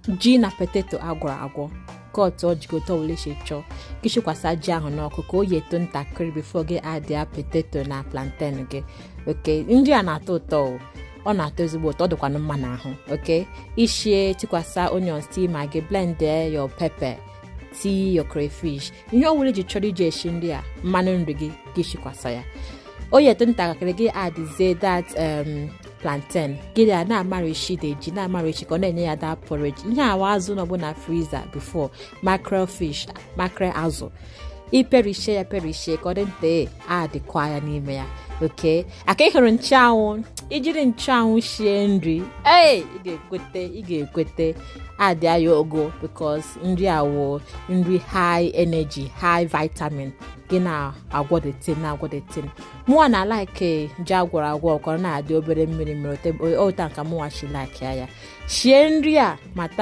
Ji na potato agwọrọ agwọ, kọtụ ji otu ọbụla isi chọọ. Gị shikwasa ji ahụ n'ọkụ ka o yeto ntakịrị before gị adịa potato na plantain gị. Okay, nri a na-atọ ụtọ o. Ọ na-atọ ezigbo ụtọ, ọ dịkwanụ mma n'ahụ. Okay, ishie, tikwasa onions, tii maggi, blend your pepper, tii your crayfish, ihe ọ bụla iji chọrọ iji esi nri a, mmanụ nri gị, gị shikwasa ya, o yeto ntakịrị, gị adịzie that plantain gị ya na-amarishi dị ji na-amarishi ka ọ na-enye ya that porridge. Ihe awa azụ nọbụ na freezer before, mackerel fish, mackerel azụ, iperishie ya, perishie ka ọ dị nte, adịkwa ya n'ime ya. Okay, aka ị hụrụ nchụanwụ, ijiri nchụanwụ shie nri ee, ị ga-ekwete, ị ga-ekwete. Adịa ya ogo because nri awụ nri high energy, high vitamin. Gị na-agwọ the thing, na-agwọ the thing. Mụnwa na like ji agwọrọ agwọ ka ọ na-adị obere mmiri mmiri, ota nka mụnwa shi like ya shie nri a ma.